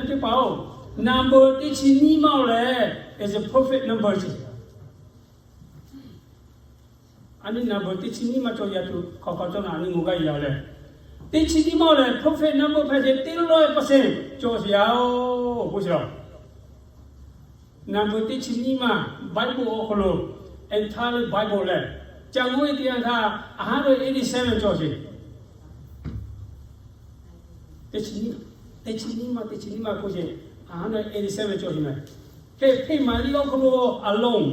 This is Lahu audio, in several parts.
teˇ hpaˍ-oˬ, number teˇ chi nyiˇ maˇ-oˬ lehˬ, is a perfect number ce. A nyi number teˇ chi nyiˇ maˇ cawˬ yaˇ tuˬ hk'aw hk'aw cawˇ na a nyi ngaˬ g'a yaˇ lehˬ, teˇ chi nyiˇ maˇ-oˬ lehˬ, perfect number hpehꞈ ce teˇ lawˇ percent cawˬ sheˍ yaˇ-oˬ k'oˆ sheˍ laˇ. Number teˇ chi nyiˇ maˇ Bible awˬ hk'aw lo, entire Bible lehˬ, ca g'oˇ ve teˇ yanˇ htaˇ a hundred eighty seven cawˬ sheˍ. Teˇ chi nyiˇ maˇ teˇ chi nyiˇ maˇ k'oˆ sheˍ, a hundred eighty seven cawˬ sheˍ mehˍ. Hk'e hpeˇ maˍ liˇ awˬ hk'aw lo alone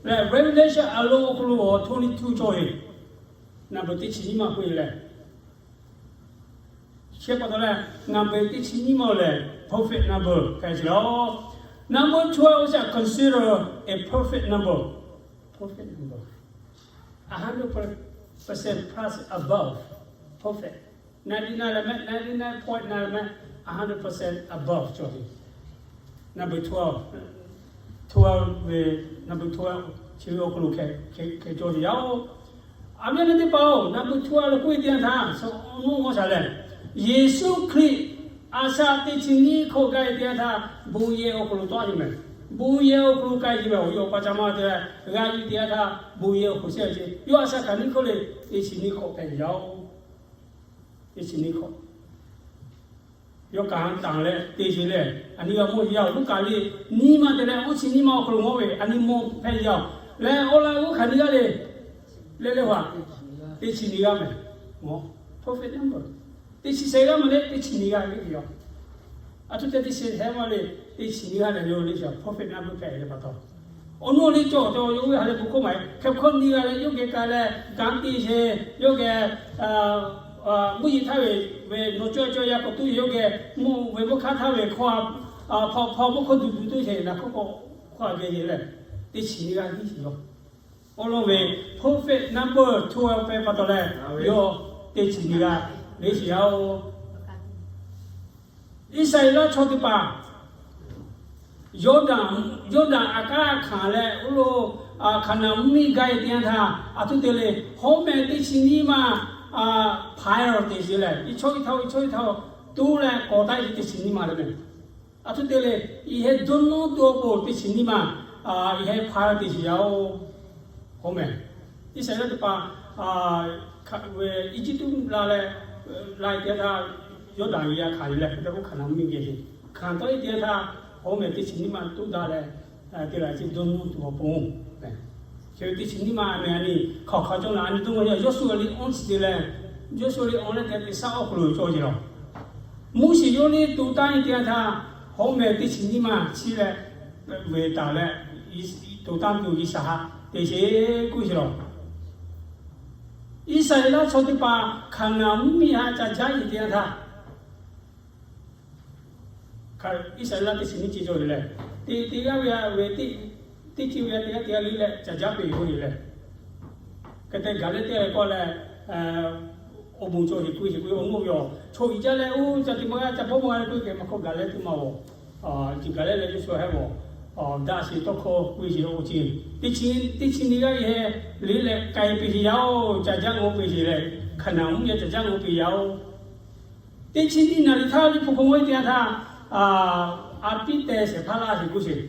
lehˬ, Revelation alone awˬ hk'aw lo twenty two cawˬ sheˍ. Number teˇ chi nyiˇ maˇ k'oˆ ve lehˬ, chi pa taw leh, number teˇ chi nyiˇ maˇ-oˬ lehˬ, perfect number hpehꞈ sheˍ laˇ. Number twelve is considered a perfect number. Perfect number, a hundred percent plus above perfect. Ninety nine lehˬ mehˆ, ninety nine point nine lehˬ mehˆ, a hundred percent above cawˬ ve. Number twelve, twelve ve, number twelve chi ve awˬ hk'aw lo hk'e cawˬ ve yaˇ-oˬ. A viˉ nyi teˇ hpaˍ-oˬ, number twelve lehˬ k'oˆ ve teˇ yanˇ htaˇ, suh awˬ nuˇ g'awˇ shaˍ lehˬ, Yeˍsuˆ Hkriꞈ a shaꞈ teˇ chi nyiˇ hk'oˆ gaˇ ve teˇ yanˇ htaˇ, bon yehˬ awˬ hk'aw lo tawˆ-a ve mehˍ. Bon yehˬ awˬ hk'aw lo k'ai ve mehˍ, awˬ yawˇ pa ca maˇ te leh g'a yuˬ teˇ yanˇ htaˇ, bon yehˬ awˬ hk'aw lo shehˇ ve ce. Yawˇ a shaꞈ hk'aˬ nyiˇ hk'oˆ le, teˇ chi nyiˇ hk'oˆ hpehꞈ ve yaˇ-oˬ. Teˇ chi nyiˇ hk'oˆ. Yawˇ kaꞈ tanˬ leh te sheˍ lehˬ, a nyi g'a mawˇ yaˇ-oˬ. Luˉkaꞈ liꞈ nyiˇ maˇ te leh oˇ chi nyiˇ maˇ awˬ hk'aw lo mawˇ ve a nyi mawˇ hpehꞈ ve yaˇ-oˬ. Leh awˬ laꞈ g'awˇ hk'aˬ nyiˇ g'aˇ le, leh leh haꞈ, teˇ chi nyiˇ g'aˇ mehˍ. Perfect number. Teˇ chi shehˍ g'aˇ maˇ le, teˇ chi nyiˇ g'aˇ ve yoˬ. A htoꞈ te teˇ chi shehˍ maˇ le, teˇ chi nyiˇ g'aˇ lehˬ yawˇ le, perfect number hpehꞈ ve pa taw, awˬ nuˇ awˬ liˇ cawˬ cawˬ yawˇ ve ha lehˬ bon hkawˇ maˍ-e. Hk'e hkawˇ nyiˇ g'aˇ leh yawˇ geh k'ai leh kanˉ te sheˍ, yawˇ geh mvuhˇ yeˬ htaˇ ve, ve nawˬ cawˇ cawˇ yaˇ k'awꞈ tuˉ yawˇ geh, mvuhˇ ve mvuhˇ hk'aˇ htaˇ ve hkawˇ, hpaw hpaw mvuhˇ hkawˇ duˬ duˬ tuˉ sheˍ naˬ hk'oˆ k'o, hkawˇ a geh le, teˇ chi nyiˇ g'aˇ hiˉ sheˍ yawˇ. Awˬ lawn ve perfect number two hpehꞈ pa taw leh, yawˇ teˇ chi nyiˇ g'aˇ le sheˍ yaˇ-oˬ. Iˉsaˍreˍlaˆ chaw teˇ hpaˍ Yawˇdanˍ, Yawˇdanˍ a k'aˉ hkanˍ leh, oˇ lo Hkaˍnanˍ mvuhˇmiˬ gaˇ-e teˇ yanˇ htaˇ, a htoꞈ te le, hawˉ mehˍ teˇ chi nyiˇ maˇ hpaˍ-e teꞈ sheˍ lehˬ, i chawˇ i htaˇ, i chawˇ i htaˇ tuˉ leh k'awꞈ taˆ-e teˇ chi nyiˇ maˇ le mehˍ. A htoꞈ te le, i heh dawˇ nawˇ tuˬ awˬ pon teˇ chi nyiˇ maˇ, i heh hpaˍ-e teꞈ sheˍ yaˇ-oˬ. Hawˉ mehˍ, Iˉsaˍreˍlaˆ teˇ hpaˍ Eˇjiˇtuꞈ la leh, la-e teˇ yanˇ htaˇ, Yawˇdanˍ g'a hkanˍ leh, hk'e te k'o Hkaˍnanˍ mvuhˇmiˬ geh sheˍ. Hkanˍ tawˆ-e teˇ yanˇ htaˇ, hawˉ mehˍ teˇ chi nyiˇ maˇ tuˉ daꞈ leh, teˇ g'aˇ chi dawˇ nawˇ tuˬ awˬ pon, chi ve teˇ chi nyiˇ maˇ mehˍ a nyi hk'aˬ hk'aˬ cawˇ na a nyi dawˇ nawˇ yaˇ Yawˇsuˆ liꞈ awˬ chi te leh, Yawˇsuˆ liꞈ awˬ leh teˇ g'aˇ teˇ shaˉ awˬ hk'aw lo cawˇ sheˍ law. Moˉseˍ yawˇ liˇ to taˇ-e teˇ yanˇ htaˇ, hawˉ mehˍ teˇ chi nyiˇ maˇ chiˇ leh, ve taˍ leh, to taˇ tuˬ G'uiˬsha ha teꞈ sheˍ k'oˆ sheˍ law. Iˉsaˍreˍlaˆ chaw teˇ hpaˍ Hkaˍnanˍ mvuhˇmiˬ ha ca jaˇ-e teˇ yanˇ htaˇ, Iˉsaˍreˍlaˆ teˇ chi nyiˇ ceuˬ cawˬ ve lehˬ, teˇ teˇ g'aˇ ve a ve teˇ, teˇ ceuˬ ve a teˇ g'aˇ teˇ g'aˇ liˇ leh ca jaˇ peˬ k'oˆ ve lehˬ, hk'e te gaˬ leh teˇ g'aˇ k'oˆ leh, awˬ bon cawˬ sheˍ k'oˆ sheˍ k'oˆ ve awˬ naw ve yoˬ. Chaw iˉ jaˇ leh oˇ ca teˇ maˇ g'aˇ ca bawˇ maˇ g'a k'oˆ ve kehˬ maˇ hk'oˆ gaˬ leh teˇ maˇ-oˬ. Ciˬ gaˬ leh leh Yawˇsuˆ hehˉ-oˬ, daꞈ sheˍ tawˇ hkawˇ k'oˆ ve sheˍ awˬ ceuˬ teˇ chi nyiˇ g'aˇ ve heh liˇ leh k'ai peˬ sheˍ yaˇ-oˬ. Ca jaˇ ngawˬ peˬ sheˍ leh, Hkaˍnanˍ mvuhˇmiˬ ca jaˇ ngawˬ peˬ yaˇ-oˬ. Teˇ chi nyiˇ naˍ riˍ htaˇ liˇ hpu hk'aw mawˇ-e teˇ yanˇ htaˇ, a piˇ tehˬ shehˍ hpaˇ laˇ sheˍ k'oˆ sheˍ.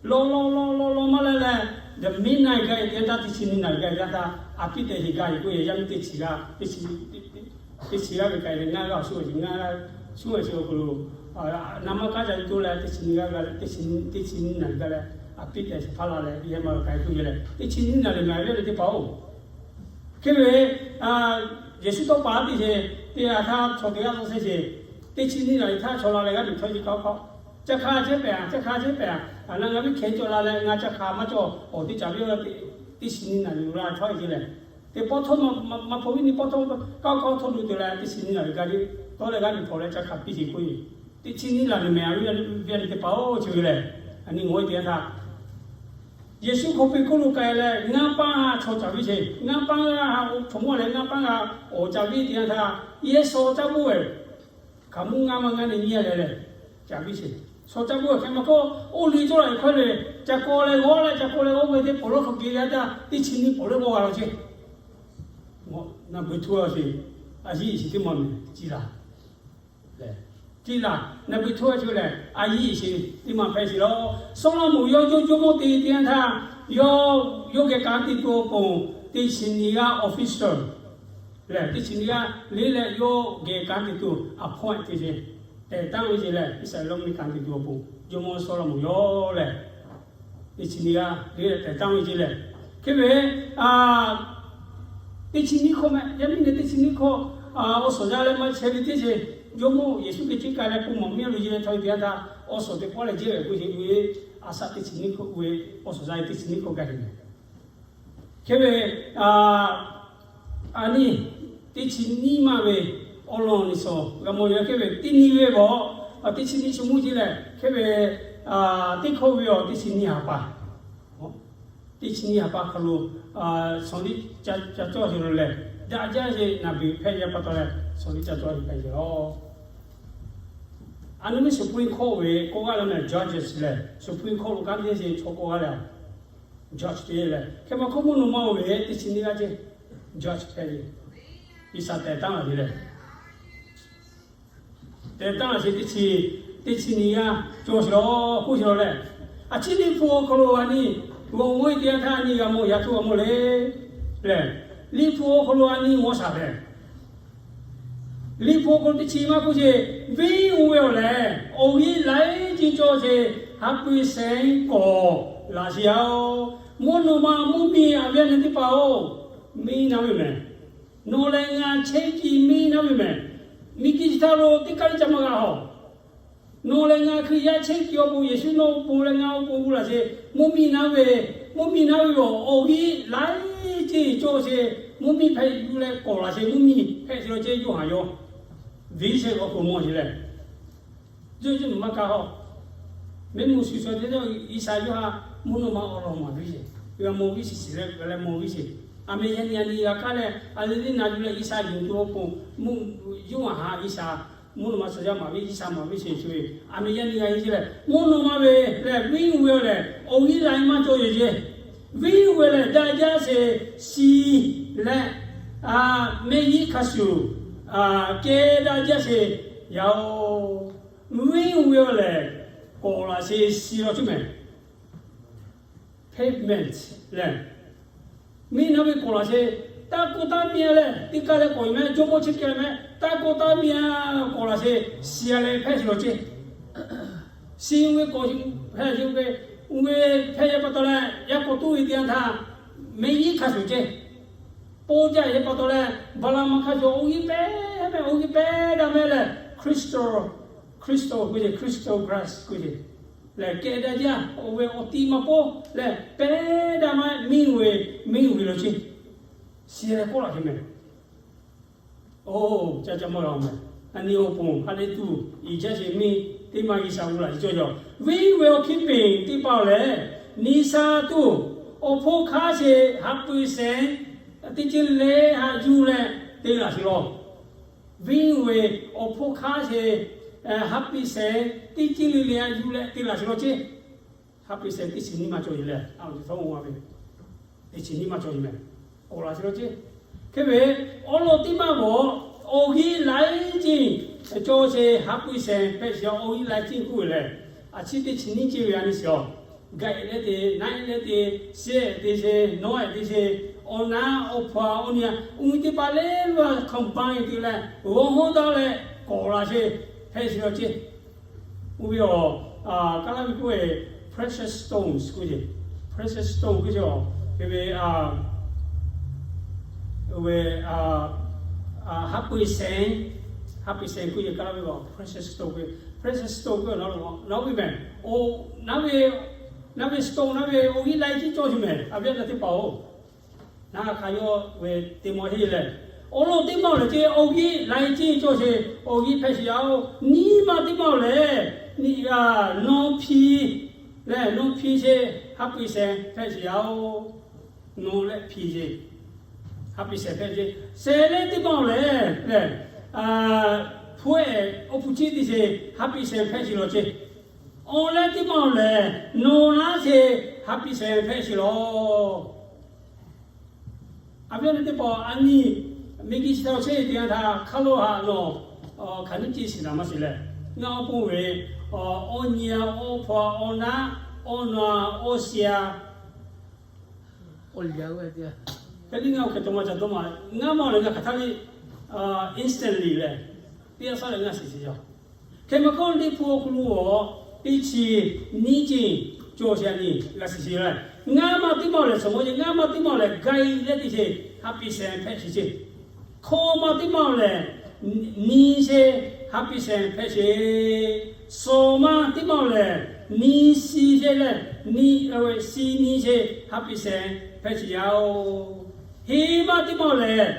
Law law law law law maˇ leh leh, the midnight gaˇ-e teˇ yanˇ htaˇ, teˇ chi nyiˇ naˍ riˍ gaˇ-e teˇ yanˇ htaˇ, a piˇ tehˬ sheˍ gaˇ-e k'oˆ ve yaˇ miˇ teˇ chi g'aˇ, teˇ chi g'aˇ ve k'ai leh ngaˇ g'aˇ shu-e ngaˇ g'aˇ shu-e chi awˬ hk'aw lo, naˍ manˇ kaˉ ca tuˬ leh teˇ chi nyiˇ g'aˇ gaˇ leh, teˇ chi nyiˇ naˍ riˍ gaˇ leh, a piˇ tehˬ shehˍ hpaˇ laˇ leh, yaˇ maˇ k'ai k'oˆ ve lehˬ, teˇ chi nyiˇ naˍ riˍ mehˍ ve teˇ hpaˍ-oˬ. Hk'e ve, Yeˍsuˆ tawˇ pa teˇ sheˍ, teˇ g'aˇ htaˇ chaw teˇ g'aˇ tawˇ shehˇ sheˍ, teˇ chi nyiˇ naˍ riˍ htaˇ chaw la leh g'aˇ tuˬ htawˇ ce kaˇ hk'aw, ca hk'a chehˇ pehˍ, ca hk'a chehˇ pehˍ, a na ngaˬ miˇ hkeh cawˬ la leh ngaˬ ca hk'a maˇ cawˬ, awˬ teˇ caˍ ve teˇ chi nyiˇ naˍ riˍ la htawˇ-e ce lehˬ, teˇ pawˆ htawˇ maˇ hpaw viˉ nyi pawˆ htawˇ kaˇ hk'aw htawˇ lo te leh teˇ chi nyiˇ naˍ riˍ gaˇ le, tawˇ leh g'aˇ tuˬ hpaw leh ca hk'a piˇ sheˍ k'oˆ ve, teˇ chi nyiˇ naˍ riˍ mehˍ a ve teˇ hpaˍ-oˬ, chi ve lehˬ, a nyi ngawˬ-e teˇ yanˇ htaˇ Yeˍsuˆ hk'aw Peˍtruˆ k'oˆ lo k'ai leh, ngaˇ paˇ g'aˇ chaw caˍ viˇ sheˍ. Ngaˇ paˇ g'aˇ ha chaw mawˇ leh ngaˇ paˇ g'aˇ awˬ caˍ viˇ teˇ yanˇ htaˇ, yehˬ shaw caˇ boˆ-e, hkaoˍmonˇ ngaˇ maˇ ngaˇ nyi nyiˇ a leh leh caˍ viˇ sheˍ. Shaw caˇ boˆ-e hk'e maˇ k'oˆ, oˇ liˇ cawˇ la ve hkawˇ le, ca kaw leh g'awˇ leh ca kaw leh g'awˇ ve teˇ pawˍ lawˇ hk'a geh g'a htaˇ, teˇ chi nyiˇ pawˍ lawˇ g'awˇ g'a law ce. Number two sheˍ, a ciˉ yeˬ shiˍ teˇ maˬ miˬ ciˇ laˬ lehˬ, Tiˉ laˬ, naˬ beuꞈ htoˇ a chi lehˬ, a yiˇ sheˍ teˇ maˬ hpehꞈ sheˍ lawˬ. Sawˉlaꞈmonˍ yawˇ jawˇ jawˇmawˇ te teˇ yanˇ htaˇ, yawˇ yawˇ geh kanˉ te tuˬ awˬ pon teˇ chi nyiˇ g'aˇ official lehˬ, teˇ chi nyiˇ g'aˇ le leh yawˇ geh kanˉ te tuˬ appoint te ce, tehˬ taˉ ve ce lehˬ, Iˉsaˍreˍlaˆ mvuhˇmiˬ kanˉ te tuˬ awˬ pon jawˇmawˇ Sawˉlaꞈmonˍ yawˇ lehˬ, teˇ chi nyiˇ g'aˇ le leh tehˬ taˉ ve ce lehˬ, hk'e ve teˇ chi nyiˇ hkawˇ meh, yaˇ miˇ ne teˇ chi nyiˇ hkawˇ, awˬ suhˍ yaˇ leh maˇ chehˇ ve teˇ ce, jawˇmawˇ Yeˍsuˆ Hkriꞈ ceˇ k'ai leh k'oˆ mawˬ miˇ a lo yeˬ leh htaˇ ve teˇ yanˇ htaˇ, awˬ suhˍ teˇ pawˆ lehˬ jehˇ ve k'oˆ ce ve, a shaꞈ teˇ chi nyiˇ hkawˇ ve, awˬ suhˍ yaˇ teˇ chi nyiˇ hkawˇ gaˇ ve meh. Hk'e ve a nyi, teˇ chi nyiˇ maˇ ve awˬ lawn niˬ suhˍ g'a mawˬ yaˇ hk'e ve teˇ nyi ve vawˬ, teˇ chi nyiˇ shu mvuhˇ ce lehˬ hk'e ve teˇ hkawˇ ve awˬ teˇ chi nyiˇ ha pa, teˇ chi nyiˇ ha pa hk'aw lo, shawˍ liˇ ca cawˇ sheˍ lo lehˬ, daꞈ jaˇ sheˍ naˬ beuꞈ hpehꞈ yaˇ pa taw leh shawˍ liˇ ca cawˇ sheˍ hpehꞈ sheˍ lawˬ. A nyi miˇ Supreme Court ve kawˆ g'aˇ leh meh Judges lehˬ, Supreme Court lo kanˉ te sheˍ chaw kawˆ g'aˇ leh, judge te leh hk'e ma hkawˇ mvuhˇ naw ma oˬ ve teˇ chi nyiˇ g'aˇ ce, judge hpehꞈ ve, G'uiˬsha tehˬ taˉ laˬ ve lehˬ, tehˬ taˉ laˬ sheˍ teˇ chi, teˇ chi nyiˇ g'aˇ cawˇ sheˍ lawˬ k'oˆ sheˍ lawˬ lehˬ, a ciˉ liꞈ hpu awˬ hk'aw lo a nyi g'awˬ g'awˇ e teˇ yanˇ htaˇ a nyi g'a mawˬ yaˇ htoˇ g'a mawˬ le lehˬ, liꞈ hpu awˬ hk'aw lo a nyi g'awˇ shaˍ lehˬ, liꞈ hpu awˬ hk'aw lo teˇ chi maˇ k'oˆ ce, venˇ oˇ ve awˬ lehˬ awˬ g'euˆ laiˉ ceuˬ cawˇ ce, ha pui sehˍ kawˍ laꞈ sheˍ yaˇ oˬ. Mvuhˇ naw ma mvuhˇmiˬ a viˉ a nyi teˇ hpaˍ oˬ, miˇ naˉ ve mehˬ. Nawˬ leh ngaˬ chehˇ kiˬ miˇ naˉ ve mehˬ. Miˬguiˬ chi htaˇ lo teˇ kaˉ le ca maˇ g'a hawˬ. Nawˬ leh ngaˬ Hkriꞈ yaˇ chehˇ kiˬ awˬ pon Yeˍsuˆ nawˬ awˬ pon leh ngaˬ awˬ pon gu laˬ sheˍ, mvuhˇmiˬ naˉ ve, mvuhˇmiˬ naˉ ve awˬ g'euˆ laiˉ ceuˬ cawˇ sheˍ, mvuhˇmiˬ hpehꞈ yuˬ leh kawˍ laꞈ sheˍ, mvuhˇmiˬ hpehꞈ sheˍ lawˬ ce, Yoˇhanˬ yawˇ vision awˬ hk'aw mawˬ sheˍ lehˬ, yawˇ yawˇ maˇ kaˇ hawˬ. Mehˆ muˬ shuˍ shuˍ teˇ yanˇ G'uiˬsha yawˇ htaꞈ mvuhˇ naw ma awˬ lawn maˍ ve sheˍ, g'a mawˬ ve sheˍ, shiˍ leh g'a leh mawˬ ve sheˍ. A meh yaˇ nyi yaˇ nyi g'a kaˇ leh a leh teˇ na yuˬ leh G'uiˬsha yuˬ tuˬ awˬ pon, mvuhˇ, Yoˇhanˬ haꞈ G'uiˬsha mvuhˇ naw ma suhˍ yaˇ maˍ ve, G'uiˬsha maˍ ve sheˍ chi ve, a meh yaˇ nyi g'a nyi ce lehˬ, mvuhˇ naw ma ve lehˬ venˇ oˇ ve lehˬ awˬ g'euˆ laiˉ maˇ cawˇ yoˬ ce. Venˇ oˇ ve lehˬ daꞈ jaˇ sheˍ shiˍ leh, mehˆ yiˉ hk'a shuˍ kehˬ daꞈ jaˇ sheˍ yaˇ oˬ. Venˇ oˇ ve lehˬ kawˍ laꞈ sheˍ shiˍ lawˬ ce mehˬ. Pavement lehˬ, miˇ naˉ ve kawˍ laꞈ sheˍ, taˇ kawˆ taˇ miˇ a lehˬ teˇ kaˉ leh kawˍ yoˬ mehˬ, jawˇmawˇ chehˇ kehˬ mehˬ, taˇ kawˆ taˇ miˇ a kawˍ laꞈ sheˍ shiˍ a leh hpehꞈ sheˍ lawˬ ce. Shiˍ oˇ ve kawˍ hpehꞈ sheˍ ve, oˇ ve hpehꞈ yaˇ pa taw leh yaˇ k'awꞈ tuˉ ve teˇ yanˇ htaˇ, mehˆ yiˉ hk'a shuˍ ce. Pawˇ jaˇ yaˇ pa taw leh, baˬ laꞈ maˬ hk'a shuˍ awˬ g'euˆ pehˇ mehˆ, awˬ g'euˆ pehˇ daꞈ mehˆ lehˬ, Crystal, Crystal k'oˆ ce, Crystal glass k'oˆ ce lehˬ, kehˬ daꞈ jaˇ, oˇ ve awˬ ti maˇ pawˆ lehˬ pehˇ daꞈ maˇ miˇ ve, miˇ ve lawˬ ce. Shiˍ leh kawˆ laꞈ sheˍ mehˬ. Oˇ, ca ca maˇ g'a mehˬ. A nyi awˬ pon ha lehˬ tuˬ i jaˇ sheˍ miˇ teˇ maˇ G'uiˬsha g'uˇ laꞈ sheˍ cawˇ yaˇ. Venˇ ve awˬ hkiˇ peˍ teˇ hpaˍ lehˬ, nyi sha tuˬ awˬ hpawˇ hk'aˇ sheˍ ha pui sehˍ teˇ ceuˬ le le haꞈ yuˬ leh te laꞈ sheˍ lawˬ. Venˇ ve awˬ hpawˇ hk'aˇ sheˍ ha pui sehˍ teˇ ceuˬ le le haꞈ yuˬ leh te laꞈ sheˍ lawˬ ce. Ha pui sehˍ teˇ chi nyiˇ maˇ cawˇ yeˬ lehˬ, a loˬ te htawˇ oˇ a ve teˇ chi nyiˇ maˇ cawˇ yeˬ mehˬ. Kawˍ laꞈ sheˍ lawˬ ce. Hk'e ve awˬ lawn teˇ maˇ g'awˬ, awˬ g'euˆ laiˉ ceuˬ cawˇ sheˍ, ha pui sehˍ hpehꞈ sheˍ, awˬ g'euˆ laiˉ ceuˬ k'oˆ ve lehˬ, a ciˉ teˇ chi nyiˇ ceuˬ ve a nyi shiˍ awˬ, gaꞈ leh te, naˆ leh te, shehˆ te sheˍ, nawˉ te sheˍ, awˬ naˉ awˬ hpaˍ awˬ nyi a, oˇ ve teˇ hpaˍ lehˬ lo a combine te leh g'awˬ hawˉ daꞈ leh kawˍ laꞈ sheˍ hpehꞈ sheˍ lawˬ ce. Oˇ ve awˬ, Kaˇlaˇ ve k'oˆ ve precious stones k'oˆ ce, precious stone k'oˆ ce, oˇ ve, oˇ ve, ha pui sehˍ, ha pui sehˍ k'oˆ ce, Kaˇlaˇ ve awˬ precious stone k'oˆ ve, precious stone k'oˆ ve, nawˉ ve mehˬ, oˇ, nawˉ ve, nawˉ ve stone nawˉ ve awˬ g'euˆ laiˉ ceuˬ cawˇ sheˍ mehˬ, a viˉ a nyi teˇ hpaˍ oˬ. Naˉ hk'a yawˇ ve te maw heˆ lehˬ, awˬ lawn teˇ maˇ lehˬ ce, awˬ g'euˆ laiˉ ceuˬ cawˇ sheˍ, awˬ g'euˆ hpehꞈ sheˍ yaˇ oˬ, nyiˇ maˇ teˇ maˇ lehˬ, nyi g'a, nawˬ hpiˇ lehˬ, nawˬ hpiˇ sheˍ, ha pui sehˍ hpehꞈ sheˍ yaˇ oˬ, nawˬ lehˬ hpiˇ sheˍ, ha pui sehˍ hpehꞈ sheˍ, sehˍ lehˬ teˇ maˇ lehˬ lehˬ, hpu ehˍ awˬ hpu ciˉ te sheˍ, ha pui sehˍ hpehꞈ sheˍ lawˬ ce. Awˬ leh teˇ maˇ lehˬ, nawˬ naˉ sheˍ, ha pui sehˍ hpehꞈ sheˍ lawˬ. A viˉ a nyi teˇ hpaˍ a nyi, miˬguiˬ chi htaꞈ awˬ chehˇ ve teˇ yanˇ htaˇ hk'a lo haꞈ lawˬ, hk'aˬ nyiˇ ceuˬ shiˍ naˍ maˇ shiˍ lehˬ, Ngaˬ awˬ pon ve, awˬ nyi-a, awˬ hpaw-a, awˬ naˆ, awˬ na, awˬ shi-a, awˬ liꞈ-a, hk'e liˇ ngaˬ oˇ hk'e to ma ca dawˇ ma. Ngaˬ ma lehˬ ngaˬ hk'aˬ htaˇ liˇ instantly lehˬ, teˇ g'aˇ shaˉ leh ngaˬ shiˍ shiˍ yaˇ. Hk'e maˇ k'oˆ, Liꞈ hpu awˬ hk'aw lo teˇ chi nyiˇ ceuˬ cawˬ sheˍ a nyi g'a shiˍ shiˍ leh, ngaˇ ma teˇ maˇ lehˬ, sawˍ maw ce ngaˇ ma teˇ maˇ lehˬ, gaiˇ leh teˇ chi happy sehˍ hpehꞈ sheˍ ce. Hkawꞈ ma teˇ maˇ lehˬ, nyi chi happy sehˍ hpehꞈ sheˍ. Sawˍ ma teˇ maˇ lehˬ, nyi shi chi leh, nyi, shi nyi chi happy sehˍ hpehꞈ sheˍ yaˇ oˬ. Heˍ ma teˇ maˇ lehˬ,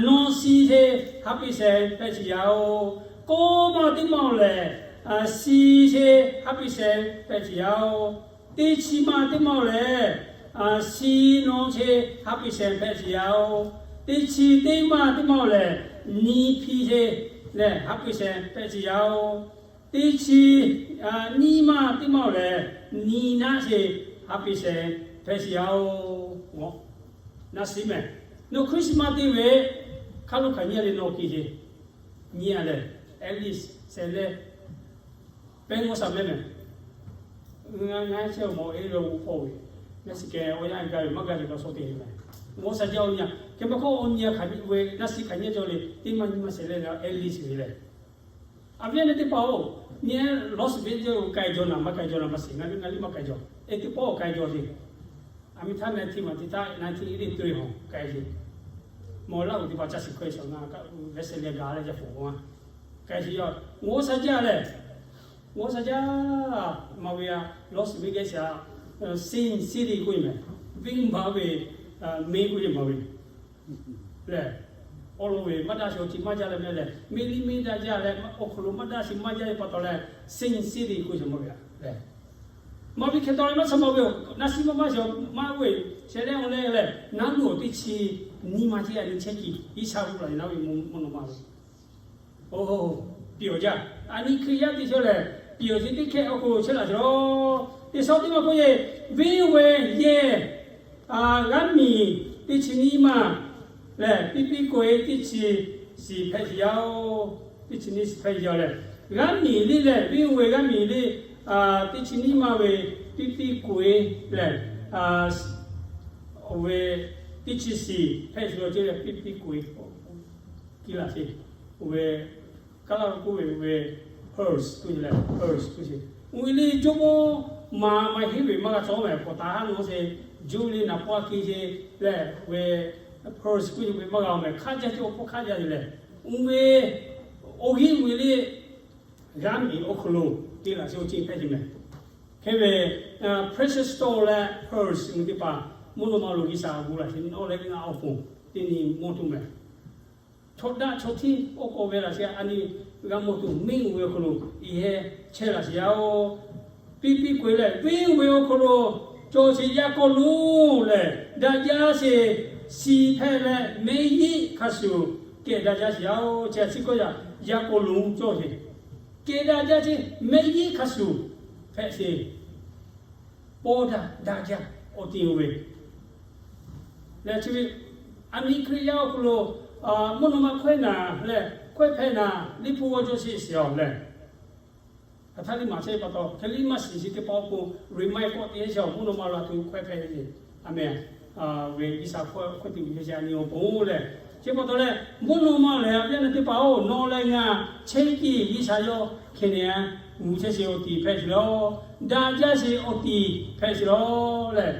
nawˬ shi chi happy sehˍ hpehꞈ sheˍ yaˇ oˬ. Kawˇ ma teˇ maˇ lehˬ, shi chi happy sehˍ hpehꞈ sheˍ yaˇ oˬ. Teˇ chi ma teˇ maˇ lehˬ, shi nawˬ chi happy sehˍ hpehꞈ sheˍ yaˇ oˬ. Teˇ chi teˇ ma teˇ maˇ lehˬ, nyi hpi chi lehˬ happy sehˍ hpehꞈ sheˍ yaˇ oˬ. Teˇ chi nyiˇ ma teˇ maˇ lehˬ, nyi naˆ chi happy sehˍ hpehꞈ sheˍ yaˇ oˬ. Naˆ shiˍ mehˍ. Nawˬ Christmas te ve hk'a lo hk'aˬ nyi le nawˬ ke ce. Nyi-a lehˬ, at least sehˍ leh pehˇ ngawˇ shaˍ mehˍ mehˍ. Ngaˬ chehˇ mawˬ e lo g'uˇ hpawˇ ve, naˆ shiˍ kehˬ awˬ yanˇ gaˇ ve maˇ gaˇ ve pa shaw te ve mehˍ. Ngawˇ shaˍ jaˇ awˬ nyi-a, hk'e maˇ hk'awꞈ awˬ nyi-a hk'aˬ nyi ve naˆ shiˍ hk'aˬ nyi cawˬ le, teˇ maˇ nyi maˇ sehˍ leh at least ve lehˬ. A viˉ nyi teˇ hpaˍ-oˬ, nyi lawˇ shiˍ ve k'ai jaw naˍ maˇ k'ai jaw naˍ maˇ shiˍ, ngaˬ hui ngaˬ liˇ maˇ k'ai jaw. E teˇ pawˆ k'ai jaw le. A miˇ htaˇ nineteen ma teˇ htaˇ nineteen eighty three hawˬ k'ai ve. Mawˬ laˇ uˬ teˇ hpaˍ caˇ shiˍ hkawehˇ shaˍ ngaˬ kaꞈ ve sehˍ leh gaˬ leh jaˇ pfuhˍ ma. K'ai shiˍ yaˇ, ngawˇ shaˍ jaˇ lehˬ, ngawˇ shaˍ jaˇ ma ve-a, lawˇ shiˍ ve geh shaˍ, Sin City k'oˆ ve mehˍ, venˇ baˆ ve, meˇ k'oˆ ve ma ve lehˬ, awˬ lawn ve maˇ daꞈ shiˍ awˬ ceuˬ maˇ jaˇ leh mehˍ lehˬ, meˇ liˇ meˇ daꞈ jaˇ leh awˬ hk'aw lo maˇ daꞈ shiˍ maˇ jaˇ ve pa taw leh, Sin City k'oˆ ve ma ve-a lehˬ, ma ve hk'e taw leh maˇ shaˍ ma ve-oˬ, naˆ shiˍ maˇ maˇ shiˍ maˇ ve, sehˍ leh awˬ leh lehˬ, naˉ luˬ teˇ chi nyiˇ ma teˇ a nyi chehˇ kiˬ G'uiˬsha g'uˇ laˬ ve naˉ ve mvuhˇ naw ma lo Oˇ, piˇ awˬ jaˇ. A nyi Hkriꞈ yaˇ teˇ chaw lehˬ, piˇ awˬ ceuˬ teˇ hkehˇ awˬ hk'aw lo chehˇ laˬ sheˍ law. Teˇ shawˉ teˇ maˇ k'oˆ ve, venˇ ve yehˬ, g'aˇ miˬ teˇ chi nyiˇ maˇ lehˬ, piˇ piˇ k'oꞈ-e teˇ chi shiˍ hpehꞈ sheˍ yaˇ oˬ. Teˇ chi nyiˇ shiˍ hpehꞈ sheˍ yaˇ lehˬ, g'aˇ miˬ liˇ lehˬ, venˇ ve g'aˇ miˬ liˇ teˇ chi nyiˇ maˇ ve piˇ piˇ k'oꞈ-e lehˬ, awˬ ve teˇ chi shiˍ hpehꞈ sheˍ yaˇ ce leh piˇ piˇ k'oꞈ-e kiˇ laˬ sheˍ. Oˇ ve Kaˇlaˇ k'oˆ ve, oˇ ve Hers k'oˆ ve lehˬ, Hers k'oˆ ve, oˇ ve liˇ jawˇmawˇ ma maˇ heˆ ve maˇ g'a cawˬ mehˍ, k'awꞈ taˍ haˉ nawˉ sheˍ, juˇ liˇ naˍ pawˇ a hki sheˍ lehˬ, oˇ ve Hers k'oˆ ve maˇ g'a mehˍ, hk'aˆ jaˇ ce awˬ hpawˇ hk'aˆ jaˇ ve lehˬ, oˇ ve awˬ g'euˆ ve liˇ g'aˇ miˬ awˬ hk'aw lo te laˬ sheˍ awˬ ceuˬ hpehꞈ sheˍ mehˍ. Hk'e ve Precious Stone leh Hers ve teˇ hpaˍ mvuhˇ naw ma lo G'uiˬsha g'uˇ laˬ sheˍ nawˉ leh ngaˬ awˬ pon teˇ nyi mawˇ tuˬ mehˍ. Chaw daꞈ chaw hteˇ oˇ k'awꞈ ve laˬ sheˍ, a nyi g'a mawˇ tuˬ, meˇ oˇ ve awˬ hk'aw lo iˉ heˆ chehˇ laˬ sheˍ yaˇ oˬ. Piˇ piˇ k'oꞈ-e lehˬ, venˇ ve awˬ hk'aw lo cawˬ sheˍ yaˇ k'aw lonˉ lehˬ, daꞈ jaˇ sheˍ, shiˍ hpehꞈ leh mehˆ yiˉ hk'a shuˍ kehˬ daꞈ jaˇ sheˍ yaˇ oˬ. Chi a ciˉ kawˆ yaˇ, yaˇ k'aw lonˉ cawˬ sheˍ, kehˬ daꞈ jaˇ sheˍ, mehˆ yiˉ hk'a shuˍ hpehꞈ sheˍ, pawˇ daꞈ daꞈ jaˇ awˬ ti oˇ ve lehˬ, chi ve a nyi Hkriꞈ yaˇ awˬ hk'aw lo mvuhˇ naw ma hkawehˇ naˍ lehˬ, hkawehˇ hpehꞈ naˍ, Liꞈ hpu g'aw cawˬ sheˍ shiˍ-aw lehˬ, hk'aˬ htaˇ liˇ maˍ chehˇ ve pa taw, hk'e liˇ maˇ shiˍ shiˍ teˇ pawˆ awˬ pon remind k'awꞈ te sheˍ yaˇ, mvuhˇ naw ma lo a htoꞈ hkawehˇ hpehꞈ ve le. A mehˍ. Ve G'uiˬsha hkawehˇ hkawehˇ te ve ce a nyi awˬ pon lehˬ, chi pa taw leh mvuhˇ naw ma lehˬ, a viˉ a nyi teˇ hpaˍ-oˬ, nawˬ leh ngaˬ chehˇ kiˇ G'uiˬsha yawˇ hk'e nehˬ g'uˇ chehˇ sheˍ awˬ tiˍ hpehꞈ sheˍ law. Daꞈ jaˇ sheˍ awˬ tiˍ hpehꞈ sheˍ law lehˬ,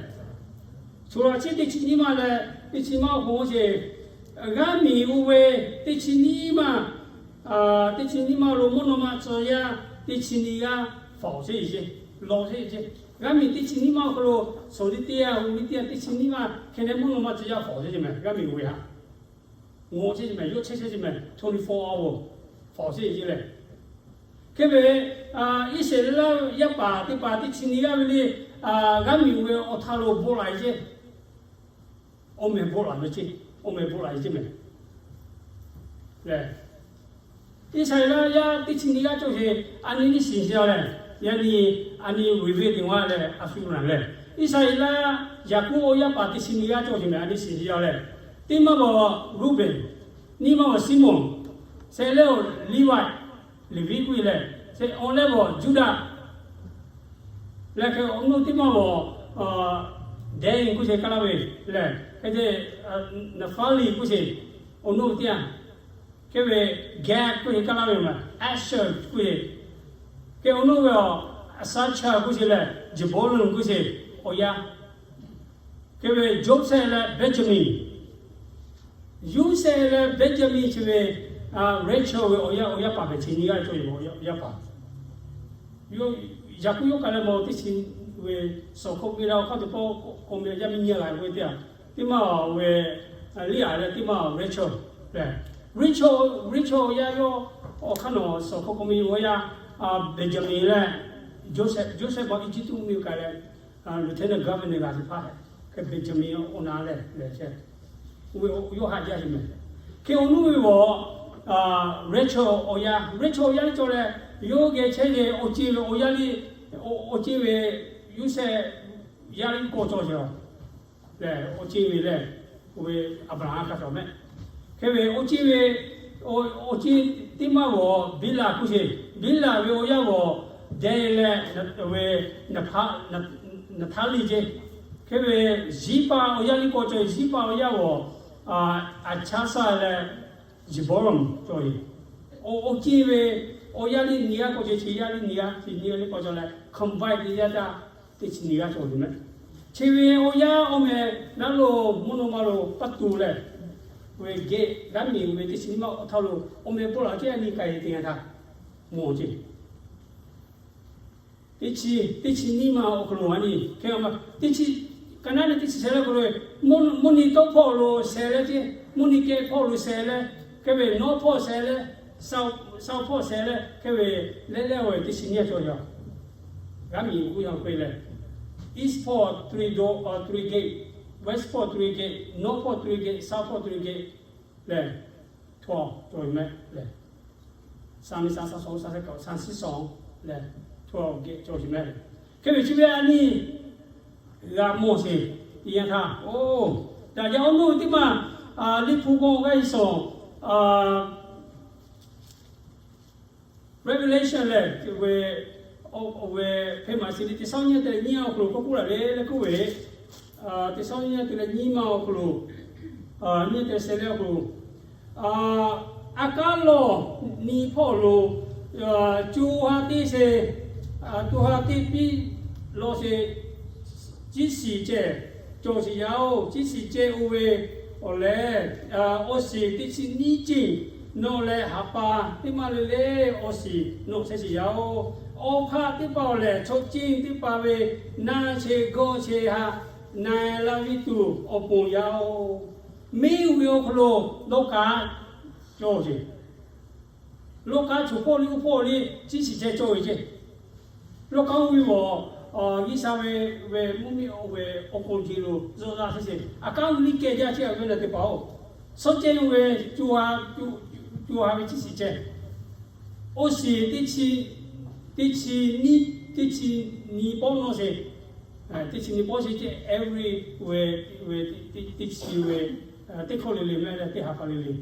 Shu laꞈ chi teˇ chi nyiˇ maˇ leh teˇ chi maˇ awˬ pon sheˍ, g'aˇ miˬ oˇ ve teˇ chi nyiˇ maˇ, teˇ chi nyiˇ maˇ lo mvuhˇ naw ma tcuh yaˇ teˇ chi nyiˇ g'aˇ faˍ sheˍ ce, law sheˍ ce. G'aˇ miˬ teˇ chi nyiˇ maˇ awˬ hk'aw lo sawˍ liˇ teˇ g'aˇ, oˇ liˇ teˇ g'aˇ, teˇ chi nyiˇ maˇ hk'e leh mvuhˇ naw ma tcuh yaˇ faˍ sheˍ ce mehˍ. G'aˇ miˬ oˇ ve htaꞈ ngawˬ chehˇ ce mehˍ, yawˇ chehˇ chehˇ ce mehˍ, twenty-four hour faˍ sheˍ ce lehˬ. Hk'e ve, Iˉsaˍreˍlaˆ yaˇ paˍ teˇ hpaˍ teˇ chi nyiˇ g'aˇ ve le, g'aˇ miˬ oˇ ve awˬ htaˇ lo bvuhꞈ laˬ ce, awˬ mehˍ bvuhꞈ laˬ ve ce, awˬ mehˍ bvuhꞈ laˬ ce mehˍ. Lehˬ, Iˉsaˍreˍlaˆ yaˇ teˇ chi nyiˇ g'aˇ cawˬ sheˍ, a nyi nyiˇ shiˍ shiˍ-a lehˬ, yaꞈ nyi a nyi Ruˍvenˇ teˇ g'aˇ lehˬ, a shu naˍ lehˬ, Iˉsaˍreˍlaˆ Yaˍkoˆ yaˇ paˍ teˇ chi nyiˇ g'aˇ cawˬ sheˍ mehˍ, a nyi shiˍ shiˍ-a lehˬ, teˇ maˇ g'awˬ Ruˍvenˇ, nyiˇ maˇ g'awˬ Siˉmonˍ, shehˍ lehˉ-oˬ Liˇvaˆ, Leˍviˆ k'oˆ ve lehˬ, ce awˬ leh g'awˬ Juˇdaꞈ leh hk'e awˬ nuˇ teˇ maˇ g'awˬ, Deˍ k'oˆ ce kaˇ laˇ ve lehˬ, hk'e te Naˍhpaˍliˍ k'oˆ ce awˬ nuˇ teˇ yanˇ, hk'e ve Gad k'oˆ ce kaˇ laˇ ve maˬ, Aˍsher k'oˆ ce, hk'e awˬ nuˇ ve awˬ, Aˍsaˍchaˍ k'oˆ ce lehˬ Zeˍbuˍlonˍ k'oˆ ce awˬ yaˇ, hk'e ve Yoˇsehꞈ leh Beˍjaˍmenˍ Yoˇsehꞈ leh Beˍjaˍmenˍ chi ve Rachel ve awˬ yaˇ, awˬ yaˇ paˍ hpehꞈ chi nyiˇ g'aˇ cawˬ ve awˬ yaˇ paˍ. Yaꞈ hk'aˇ yawˇ k'ai leh mawˬ teˇ chi ve suhˍ hk'oˆ ve la awˬ hk'aˇ teˇ pawˆ k'awꞈ meh yaˇ miˇ nyiˇ g'aˇ k'oˆ ve teˇ yanˇ, teˇ maˇ ve Leˇaꞈ leh teˇ maˇ Rachel lehˬ, Rachel, Rachel awˬ yaˇ yawˇ awˬ hk'aˇ nawˬ suhˍ hk'oˆ k'awꞈ meh ve awˬ yaˇ Beˍjaˍmenˍ leh Yoˇsehꞈ, Yoˇsehꞈ pa Eˇjiˇtuꞈ mvuhˇ miˬ k'ai leh lieutenant governor g'a teˇ hpaˍ hk'e Beˍjaˍmenˍ awˬ na lehˬ lehˬ ce, yawˇ haꞈ jaˇ ve mehˍ. Hk'e awˬ nuˇ ve g'awˬ Rachel awˬ yaˇ, Rachel awˬ yaˇ liˇ cawˬ leh, yawˇ geh chehˇ ve awˬ ceˬ ve awˬ yaˇ liˇ, awˬ ceˬ ve Yoˇsehꞈ yaˇ liˇ k'awꞈ cawˬ ce lehˬ, awˬ ceˬ ve lehˬ, oˇ ve Aˍbraˍhanˍ hk'a cawˬ mehˍ. Hk'e ve awˬ ceˬ ve, awˬ ceˬ teˇ maˇ g'awˬ Biˇlaꞈ k'oˆ ce, Biˇlaꞈ ve awˬ yaˇ g'awˬ Deˍ leh ve Naˍhpaˍliˍ ce. Hk'e ve Ziˇpaˍ awˬ yaˇ liˇ k'awꞈ cawˬ, Ziˇpaˍ awˬ yaˇ g'awˬ Aˍchaˇsaˆ leh Zeˍbuˍlonˍ cawˬ ve. Awˬ ceˬ ve awˬ yaˇ liˇ nyiˇ g'aˇ k'awꞈ cawˬ, chi yaˇ liˇ nyiˇ g'aˇ, chi nyiˇ g'aˇ liˇ k'awꞈ cawˬ leh combine teˇ yanˇ htaˇ teˇ chi nyiˇ g'aˇ cawˬ ve mehˍ. Chi ve awˬ yaˇ awˬ meh naˉ lo mvuhˇ naw ma lo paˇ tu leh, ve geh g'aˇ miˬ ve teˇ chi nyiˇ maˇ awˬ hk'aw lo awˬ meh pawˆ laˬ ceˇ a nyi k'ai ve teˇ yanˇ htaˇ mawˬ ce. Teˇ chi, teˇ chi nyiˇ ma awˬ hk'aw lo a nyi hk'e ma, teˇ chi, ka naˉ leh teˇ chi shehˍ leh k'o lo, mvuhˇ nyi tawˇ hpawˇ lo shehˍ leh ce, mvuhˇ nyi kehˬ hpawˇ lo shehˍ leh, hk'e ve nawˉ hpawˇ shehˍ leh, saˍ hpawˇ shehˍ leh, hk'e ve leh leh ve teˇ chi nyiˇ cawˬ yaˬ. G'aˇ miˬ k'oˆ yaˇ k'oˆ ve lehˬ, east hpawˇ three door, three gate, west hpawˇ three gate, north hpawˇ three gate, south hpawˇ three gate lehˬ, hto cawˬ ve mehˍ lehˬ, สามสิบสอง สามสิบสอง lehˬ, hto geh cawˬ ve mehˍ. Hk'e ve chi ve a nyi g'a mawˬ sheˍ. Teˇ yanˇ htaˇ, oˇ, daꞈ jaˇ awˬ nuˇ ve teˇ maˇ, Liꞈ hpu k'o g'a e shawˍ, Revelation lehˬ, ve, ve hpehˇ maˍ sheˍ le, teˇ sawˉ nyiˇ te leh nyiˇ awˬ hk'aw lo k'oˆ k'oˆ laˬ le leh k'oˆ ve, teˇ sawˉ nyiˇ te leh nyiˇ ma awˬ hk'aw lo, nyiˇ te shehˍ leh awˬ hk'aw lo, a kanˉ lawˬ nyi hpawˇ lo, co ha teˇ sheˍ, co ha teˇ piˇ lawˬ sheˍ, ciˉ shiˍ ceh cawˬ sheˍ yaˇ oˬ. Ciˉ shiˍ ceh oˇ ve awˬ lehˬ, awˬ shiˍ teˇ chi nyiˇ ceˇ nawˬ leh haˍ pa teˇ maˇ le le awˬ shiˍ nawˬ chehˇ sheˍ yaˇ oˬ. Awˬ hpaˆ teˇ hpaˍ awˬ lehˬ, chaw ceˇ teˇ hpaˍ ve na sheˍ gawˇ sheˍ haꞈ na laˇ ve tuˬ awˬ pon yaˇ oˬ. Miˇ oˇ ve awˬ hk'aw lo lawˇ kaꞈ cawˬ sheˍ. Lawˇ kaꞈ choˬ hpawˇ le, oˇ hpawˇ le, ciˉ shiˍ ceh cawˬ ve ceˇ. Lawˇ kaꞈ oˇ ve g'awˬ, G'uiˬsha ve, ve mvuhˇ miˬ oˇ ve awˬ hk'aw jeˬ lo zuhˆ g'a sheˍ sheˍ. A kanˉ ve liˇ kehˬ jaˇ chehˇ a ve lehˬ teˇ hpaˍ oˬ, sawˉ cehˇ oˇ ve co ha, co ha ve ciˉ shiˍ ceh, oˇ shiˍ teˇ chi, teˇ chi nyiˇ, teˇ chi nyiˇ pawˆ nawˬ sheˍ. Teˇ chi nyiˇ pawˆ sheˍ ceh every ve, ve teˇ chi ve teˇ hkawˇ le le mehˍ leh teˇ ha pa le le.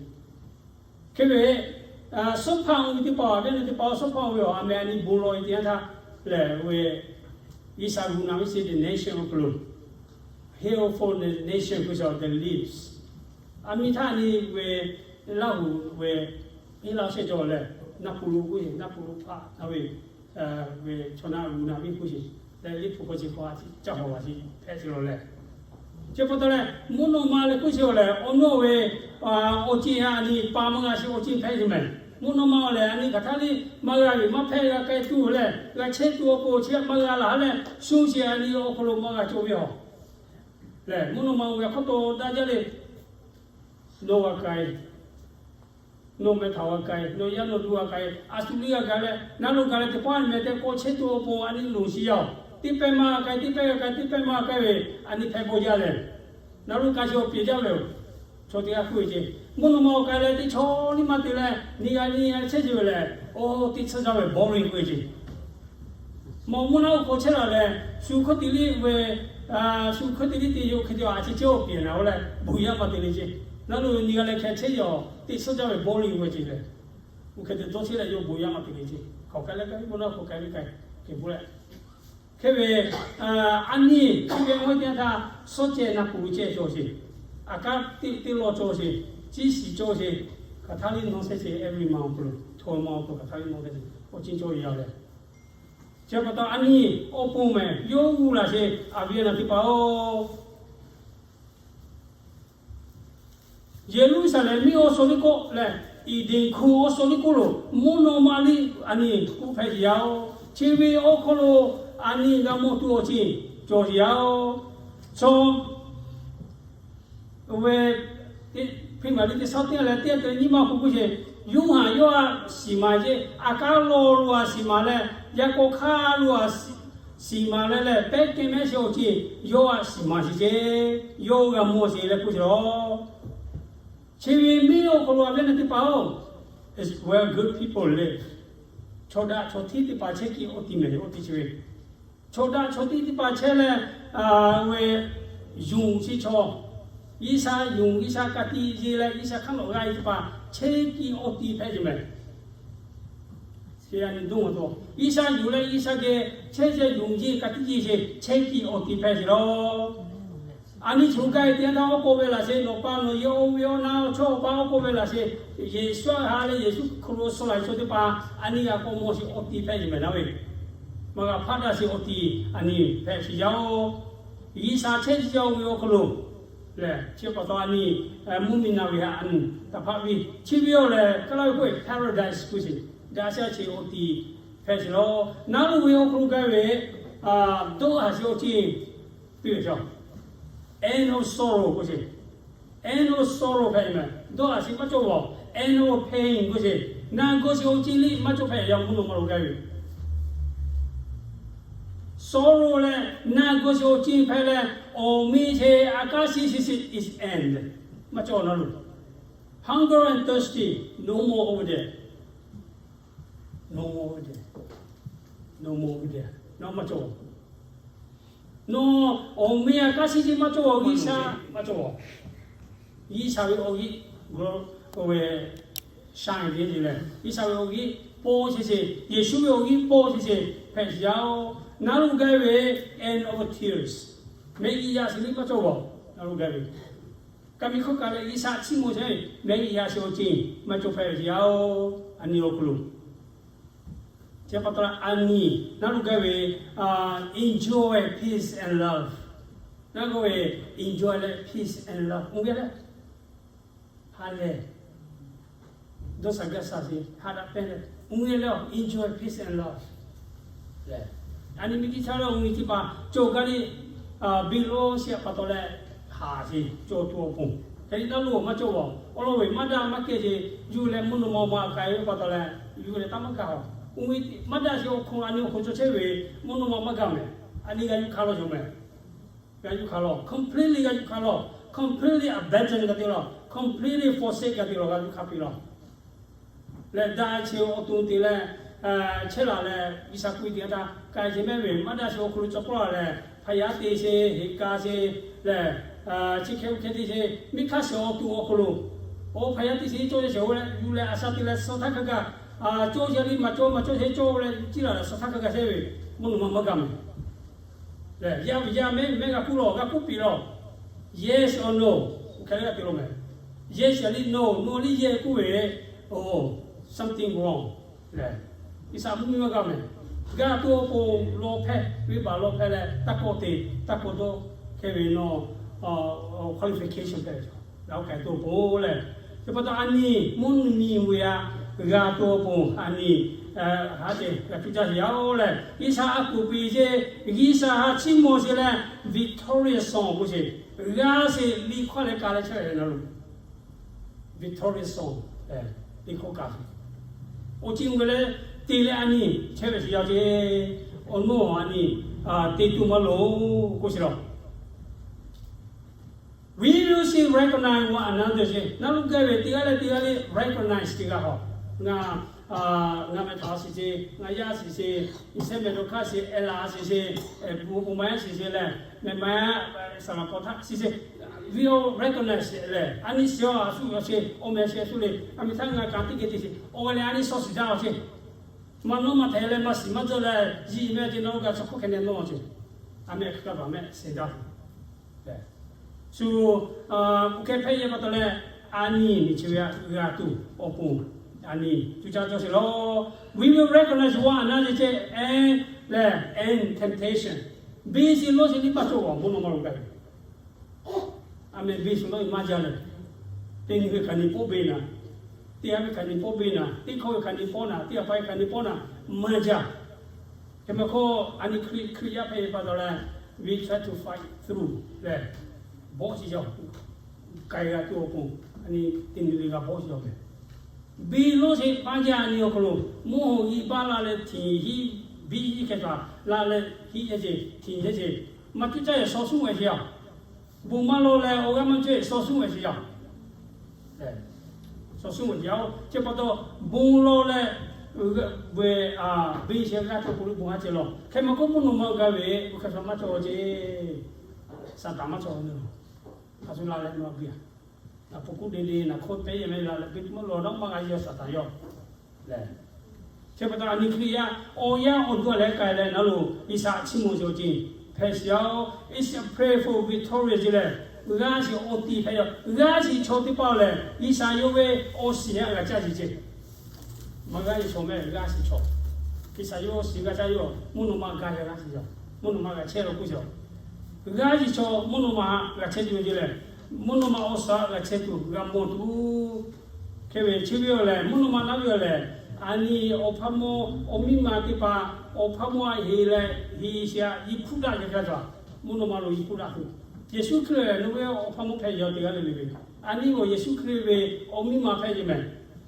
Hk'e ve, sawˉ hpaˇ oˇ ve teˇ hpaˍ, a ve teˇ hpaˍ sawˉ hpaˇ oˇ ve awˬ a meh a nyi bon lawˬ e teˇ yanˇ htaˇ lehˬ ve, G'uiˬsha g'uˬ na ve sheˍ the nation awˬ hk'aw lo, heal for the nation คือ the leaves. A miˇ htaˇ nyi ve Laˇhuˍ ve, heal laˇ shehˍ cawˬ lehˬ, naˇ hpu lo k'oˆ sheˍ, naˇ hpu lo hpaꞈ na ve, ve chaw naˆ g'uˬ na ve k'oˆ sheˍ leh, Liꞈ hpu hk'aw chi hk'aw a ciˉ caˇ hawˍ a ciˉ hpehꞈ sheˍ lawˬ lehˬ, chi pa taw leh mvuhˇ naw ma leh k'oˆ sheˍ lehˬ, awˬ nawˬ ve awˬ ceˬ a nyi pa maˇ g'a sheˍ awˬ ceˬ hpehꞈ sheˍ mehˍ. Mvuhˇ naw ma lehˬ a nyi hk'aˬ htaˇ le maˇ g'a ve maˇ hpehꞈ g'a k'ai tuˬ lehˬ, g'a chehˇ tuˬ awˬ pon chi maˇ g'a laˬ leh, shu sheˍ a nyi awˬ hk'aw lo maˇ g'a cawˬ ve a lehˬ, mvuhˇ naw ma oˇ ve hk'aw taw daꞈ jaˇ le. Nawˬ g'a k'ai, nawˬ meh htaꞈ g'a k'ai, nawˬ yaˇ nawˬ duˬ g'a k'ai, a shu liˇ g'a gaˬ leh, naˬ lo gaˬ leh teˇ pawˆ a nyi meh teˇ k'awꞈ chehˇ tuˬ awˬ pon a nyi loˍ shiˍ yaˇ oˬ. Teˇ pehˇ maˇ g'a k'ai, teˇ pehˇ g'a k'ai, teˇ pehˇ maˇ g'a k'ai ve, a nyi hpehꞈ bawˬ jaˇ lehˬ, naˬ lo ka chi awˬ pehˍ jaˇ ve oˬ. Chaw teˇ g'aˇ k'oˆ ve ceˇ, mvuhˇ naw ma awˬ k'ai leh teˇ chaw liˇ maˇ te leh, nyi g'a nyi g'a chehˇ sheˍ ve lehˬ, oˇ teˇ tsuhˇ jaˇ ve boring k'oˆ ve ceˇ. Mawˬ mvuhˇ naw k'o chehˇ laˬ lehˬ, shu hkawˇ te liˇ ve, shu hkawˇ te liˇ te yoˬ hk'e te a chi chehˇ awˬ pehˍ naˬ oˬ leh bon yaˇ maˇ te le ceˇ. Naˬ lo nyi g'a leh hkeh chehˇ yaˇ oˬ, teˇ tsuhˇ jaˇ ve boring k'oˆ ve ceˇ lehˬ. Oˇ hk'e te dawˇ chehˇ leh yawˇ bon yaˇ maˇ te le ce. Hk'aˬ k'ai leh kaˇ ve k'o naˇ hk'aˬ k'ai ve k'ai, hk'e bon leh. Hk'e ve, a nyi chi ve mawˇ teˇ yanˇ htaˇ suhˉ ceh na kuˬ ve ceh cawˬ sheˍ. A kaˉ teˇ teˇ lawˇ cawˬ sheˍ. Ciˇ shiˍ cawˬ sheˍ. Hk'aˬ htaˇ liˇ nawˇ shehˇ sheˍ, every month awˬ hk'aw lo, twelve month awˬ hk'aw lo hk'aˬ htaˇ liˇ nawˇ shehˇ sheˍ. Awˬ ceuˬ cawˬ ve yaˇ leh, chi pa taw a nyi awˬ pon mehˍ yawˇ g'uˇ laˬ sheˍ, a viˉ a nyi teˇ hpaˍ-oˬ. Yeˍruˆsaˍlehnˍ miˇ awˬ suh liˇ k'oˆ lehˬ, Eˍdenˍ hkuˇ awˬ suh liˇ k'oˆ lo mvuhˇ naw ma liˇ a nyi k'oˆ hpehꞈ sheˍ yaˇ-oˬ. Chi ve awˬ hk'aw lo a nyi g'a mawˬ tuˬ awˬ ceuˬ cawˬ sheˍ yaˇ-oˬ. Chaw ve, hpiˇ maˍ liˇ teˇ shaˉ teˇ leh teˇ te nyiˇ maˇ hk'oˆ k'oˆ sheˍ. Yoˇhanˬ yawˇ a shiˍ maˍ ce, a kaˉ lawˇ lo a shiˍ maˍ leh, yaˇ k'aw hk'aˇ lo a shiˍ maˍ leh leh, pehˉ kehˉ mehˉ sheˍ awˬ ceuˬ yawˇ a shiˍ maˍ sheˍ ce. Yawˇ g'a mawˬ sheˍ leh k'oˆ sheˍ laˬ. Chi ve miˇ awˬ hk'aw lo a viˉ a nyi teˇ hpaˍ-oˬ, is where good people live. Chaw daꞈ chaw hteˇ teˇ hpaˍ chehˇ kiˇ awˬ ti mehˍ awˬ ti chi ve. Chaw daꞈ chaw hteˇ teˇ hpaˍ chehˇ leh, a, ve yonˍ chi chaw, G'uiˬsha yonˍ G'uiˬsha ka tiꞈ yeˬ leh G'uiˬsha hk'aˇ nawꞈ g'a ve teˇ hpaˍ chehˇ kiˇ awˬ ti hpehꞈ ce mehˍ. G'uiˬsha yonˍ leh G'uiˬsha geh chehˇ chehˇ yonˍ yeˬ ka tiꞈ yeˬ sheˍ chehˇ kiˇ awˬ ti hpehꞈ ce laˬ. A nyi chi gaˇ ve teˇ yanˇ htaˇ awˬ k'oˆ ve laˬ sheˍ, nawˬ pa nawˬ yehˬ oˇ ve awˬ na chaw pa awˬ k'oˆ ve laˬ sheˍ, Yeˍsuˆ a ha leh Yeˍsuˆ hk'aw lo suh laˬ ve chaw teˇ hpaˍ a nyi g'a k'awꞈ mawˬ sheˍ awˬ ti hpehꞈ ce mehˍ naˉ ve, maˇ g'a hpaˆ daꞈ sheˍ awˬ ti a nyi hpehꞈ sheˍ yaˇ-oˬ. G'uiˬsha chehˇ ce yaˇ oˇ ve awˬ hk'aw lo lehˬ, chi pa taw a nyi mvuhˇmiˬ naˬ ve htaꞈ a nyi taˍ hpaˇ ve chi ve awˬ lehˬ, kaˇ laˇ ve k'oˆ ve paradise k'oˆ sheˍ, daꞈ shaˉ chi awˬ ti hpehꞈ sheˍ laˬ. Naˉ lo ve awˬ hk'aw lo gaˇ ve, dawˇ haˍ sheˍ awˬ ceuˬ piˇ ve chaw, end of sorrow k'oˆ sheˍ. End of sorrow hpehꞈ mehˍ. Dawˇ haˍ sheˍ maˇ cawˬ vaˬ. End of pain k'oˆ sheˍ, naˬ gawˇ sheˍ awˬ ceuˬ liˇ maˇ cawˬ hpehꞈ yaˇ mvuhˇ naw ma lo gaˇ ve sorrow leh naˬ gawˇ sheˍ awˬ ceuˬ hpehꞈ leh, awˬ meˇ sheˍ a kaˉ shiˍ shiˍ sheˍ is end. Maˇ cawˬ naˉ lo. Hunger and thirsty, no more over there. No more over there. No more over there. Naˉ maˇ cawˬ. Nawˬ awˬ meˇ a kaˉ shiˍ shiˍ maˇ cawˬ, G'uiˬsha maˇ cawˬ. G'uiˬsha ve awˬ g'euˆ, g'uiˬ, oˇ ve, sha ve lehˬ, G'uiˬsha ve awˬ g'euˆ paw sheˍ sheˍ, Yeˍsuˆ ve awˬ g'euˆ paw sheˍ sheˍ hpehꞈ sheˍ yaˇ-oˬ. Naˉ lo gaˇ ve end of tears, mehˆ g'uiˬ yaˇ sheˍ liˇ maˇ cawˬ vaˬ. Naˉ lo gaˇ ve kaˇ miˇ hkawˇ kaꞈ leh G'uiˬsha chiˇ mvuh sheˍ, mehˆ g'uiˬ yaˇ sheˍ awˬ ceuˬ maˇ cawˬ hpehꞈ ve yaˇ-oˬ. A nyi awˬ hk'aw lo chi pa taw a nyi naˉ lo gaˇ ve, enjoy peace and love. Naˉ lo ve enjoy leh peace and love. Oˇ ve leh ha lehˬ, dawˇ sha gaˇ sha sheˍ, ha daꞈ pehˇ leh, oˇ ve leh enjoy peace and love. A nyi miˇ teˇ chaˇ leh awˬ miˇ teˇ hpaˍ cawˬ gaˇ le, biˇ lo sheˍ pa taw leh, haˍ sheˍ cawˬ tuˬ awˬ pon. Hk'e te naˉ lo maˇ cawˬ vaˬ. Awˬ lawn ve maˇ daꞈ maˇ kehˬ sheˍ, yuˬ leh mvuhˇ naw ma ma k'ai ve pa taw leh, yuˬ leh taˇ maˇ gaˬ a. Oˇ ve maˇ daꞈ sheˍ awˬ hk'aw a nyi awˬ hk'aw cawˬ chehˇ ve mvuhˇ naw ma maˇ gaˬ mehˍ. A nyi g'a yuˬ hk'a lawˬ cawˬ mehˍ. G'a yuˬ hk'a lawˬ, completely g'a yuˬ hk'a lawˬ, completely abandon g'a te lawˬ, completely forsake g'a te lawˬ, g'a yuˬ hk'a piˇ lawˬ. Leh daꞈ chi awˬ to te leh, chehˇ laˬ leh G'uiˬsha k'oˆ ve teˇ yanˇ htaˇ, k'ai sheˍ mehˆ ve maˇ daꞈ sheˍ awˬ hk'aw lo cawˬ k'oˆ laˬ leh, hpaˍ yaˇ te sheˍ, heˍ ka sheˍ lehˬ, chi hk'e oˇ hk'e te sheˍ, miˇ hk'aˇ shehˍ awˬ to awˬ hk'aw lo, oˇ hpaˍ yaˇ te sheˍ cawˇ sheˍ oˇ leh yuˬ leh a shaꞈ te leh suh htaˇ hk'a gaˬ, cawˇ sheˍ liˇ maˇ cawˇ maˇ cawˇ sheˍ cawˇ leh yuˬ ciˇ laˬ leh suh htaˇ hk'a gaˬ sheˍ ve, mvuhˇ naw ma maˇ gaˬ mehˍ. Lehˬ, yaˇ ve yaˇ mehˉ mehˉ g'a k'oˆ lawˬ, g'a k'oˆ piˇ lawˬ. Yes or no? Hk'e g'a te lawˬ mehˍ. Yes a liˇ no, no a liˇ yes k'oˆ ve, o, something wrong. Lehˬ, G'uiˬsha mvuhˇ miˬ maˇ g'a mehˍ. G'a tuˬ awˬ pon lawˬ hpehˇ, venˇbaˆ lawˬ hpehˇ leh taˇ kawˆ te, taˇ kawˆ dawˇ hk'e ve nawˬ qualification hpehꞈ ve chaw, g'a k'ai tuˬ awˬ pon lehˬ, chi pa taw a nyi mvuhˇ miˬ ve a g'a tuˬ awˬ pon a nyi haˉ te g'a cuˇ caˇ sheˍ yaˇ-oˬ lehˬ, G'uiˬsha a kuˬ piˍ sheˍ, G'uiˬsha ha chiˇ mvuh sheˍ leh, victorious song k'oˆ sheˍ, g'a sheˍ liˇ hkawˇ leh ka leh chehˇ ve na lo victorious song, liˇ hkawˇ ka sheˍ. Awˬ ceuˬ ve leh te leh a nyi chehˇ ve sheˍ yaˇ ce, awˬ nawˉ a nyi te tuˬ maˇ loˬ k'oˆ sheˍ lawˬ. We will still recognize one another ce. Naˉ lo gaˇ ve teˇ g'aˇ leh teˇ g'aˇ leh recognize te g'a hawˬ. Ngaˬ, ngaˬ meh htaꞈ a shiˍ ce, ngaˬ yaˇ a shiˍ ce, Iˉsaˍreˍlaˆ meh dawˇ hk'aˇ shiˍ, Eˍlaˍ a shiˍ ce, bon bon ma a shiˍ ce lehˬ, meh ma a saˍlaˍ hpaw htaˇ a shiˍ ce, We all recognize lehˬ, a nyi shiˍ-oˬ, a shu awˬ sheˍ, awˬ meh sheˍ shu le, a miˬ htaˇ ngaˬ kanˉ teˇ geh te sheˍ, awˬ g'a leh a nyi shaw shiˍ jaˇ awˬ sheˍ. Maˇ nawˉ maˇ hpehꞈ leh maˇ shiˍ maˇ dawˇ leh, yiˇ meh ce nawˬ g'a chaw hk'oˆ hk'e neh nawˇ ce. A meh hk'a baˬ meh sheˍ jaˇ. Shu, oˇ hk'e hpehꞈ yehˬ pa taw leh, a nyi miˬ chi ve g'a tuˬ awˬ pon, a nyi tuˬ ca cawˬ sheˍ law. We will recognize one another ce, and leh, and temptation. Biˇ shiˍ lonˉ shiˍ liˇ paˇ cawˬ awˬ bon nawˬ maˇ lo gaˬ ve. A meh biˇ shiˍ lonˉ maˇ jaˇ leh, teˇ nyi ve hkanˍ nyi pawˆ ve naˍ, teˇ ha ve hkanˍ nyi pawˆ ve naˍ, teˇ hkawˇ ve hkanˍ nyi pawˆ naˍ, teˇ ha pa ve hkanˍ nyi pawˆ naˍ, maˇ jaˇ. Hk'e maˇ hkawˇ a nyi Hkriꞈ, Hkriꞈ yaˇ hpehꞈ ve pa taw leh, we try to fight through leh, bawˆ shiˍ jaˇ. K'ai g'a tuˬ awˬ pon, a nyi teˇ nyi ve g'a bawˆ shiˍ jaˇ meh. Biˇ lonˉ shiˍ maˇ jaˇ a nyi awˬ hk'aw lo, mvuhˇ hoꞈ g'uiˬ baˆ la leh htinˍ hiˆ, biˇ hiˆ hkeh kaꞈ la leh hiˆ yehˇ ce, htinˍ yehˇ ce, maˇ cuˇ caˇ yehˬ shaw suhˉ g'aˇ sheˍ yaˇ. Bon maˇ law leh awˬ g'aˇ maˇ cuˇ caˇ yehˬ shaw suhˉ g'aˇ sheˍ yaˇ. Shaw suhˉ g'aˇ sheˍ yaˇ-oˬ, chi pa taw bon law leh, ve, biˇ shiˍ g'aˇ cawˬ k'o lo bon ha ce law. Hk'e maˇ hkawˇ mvuhˇ naw ma gaˬ ve, oˇ hk'e shaw maˇ cawˬ ce. Saˍtanˍ maˇ cawˬ ve, a shu la leh maˇ biˇ a. Naˬ hpu kuˉ de le, naˬ hkawˇ pehˉ yehˬ meh la leh biˇ maˇ law, dawˇ maˇ g'a yehˬ Saˍtanˍ yaˇ-oˬ. Lehˬ, chi pa taw a nyi Hkriꞈ yaˇ awˬ yanˇ awˬ duˇ leh k'ai leh naˉ lo, G'uiˬsha chiˇ mvuh sheˍ awˬ ceuˬ hpehꞈ sheˍ yaˇ-oˬ. It's a prayer for victory ce lehˬ, g'aˇ shiˍ awˬ tiˍ hpehꞈ yaˇ, g'aˇ shiˍ chaw teˇ hpaˍ lehˬ G'uiˬsha yawˇ ve awˬ shiˍ htaꞈ g'a caˇ sheˍ ce. Maˇ g'aˇ shiˍ chaw meh, g'aˇ shiˍ chaw. G'uiˬsha yawˇ shiˍ g'a caˇ yaˇ, mvuhˇ naw ma g'a yaˇ g'aˇ shiˍ chaw, mvuhˇ naw ma g'a chehˇ law k'oˆ sheˍ. G'aˇ shiˍ chaw mvuhˇ naw ma g'a chehˇ tuˬ ve lehˬ, mvuhˇ naw ma awˬ suhˍ g'a chehˇ tuˬ g'a mawˬ tuˬ. Hk'e ve chi ve awˬ lehˬ, mvuhˇ naw ma naˉ ve awˬ lehˬ, a nyi awˬ hpaˇ mawˇ awˬ miˇ ma teˇ hpaˍ, awˬ hpaˇ mawˇ a heˍ leh heˍ shiˍ a, yi hpuˇ daꞈ g'a gaˇ ca. Mvuhˇ naw ma lo yi hpuˇ daꞈ tuˬ. Yeˍsuˆ Hkriꞈ lehˬ, nawˬ ve awˬ hpaˇ mawˇ hpehꞈ yaˇ teˇ g'aˇ le le ve, a nyi awˬ Yeˍsuˆ Hkriꞈ ve awˬ miˇ ma hpehꞈ ve meh.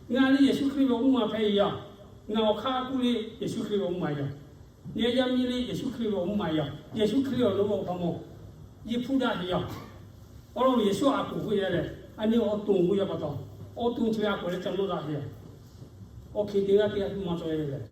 Ngaˬ le Yeˍsuˆ Hkriꞈ ve awˬ miˇ ma hpehꞈ ve yaˇ. Ngaˬ awˬ hk'aˇ kuˇ le Yeˍsuˆ Hkriꞈ ve awˬ miˇ ma yaˇ. Nyi yaˇ miˇ le Yeˍsuˆ Hkriꞈ ve awˬ miˇ ma yaˇ. Yeˍsuˆ Hkriꞈ awˬ lo ve awˬ hpaˇ mawˇ, yi hpuˇ daꞈ ve yaˇ. Awˬ lawn Yeˍsuˆ a kuˬ k'oˆ yaˇ lehˬ, a nyi awˬ to k'oˆ yaˇ pa taw, awˬ to chi ve a kuˬ leh ca lo daꞈ ve yaˇ. Awˬ hk'e teˇ g'aˇ teˇ g'aˇ hpu maˇ cawˬ ve lehˬ,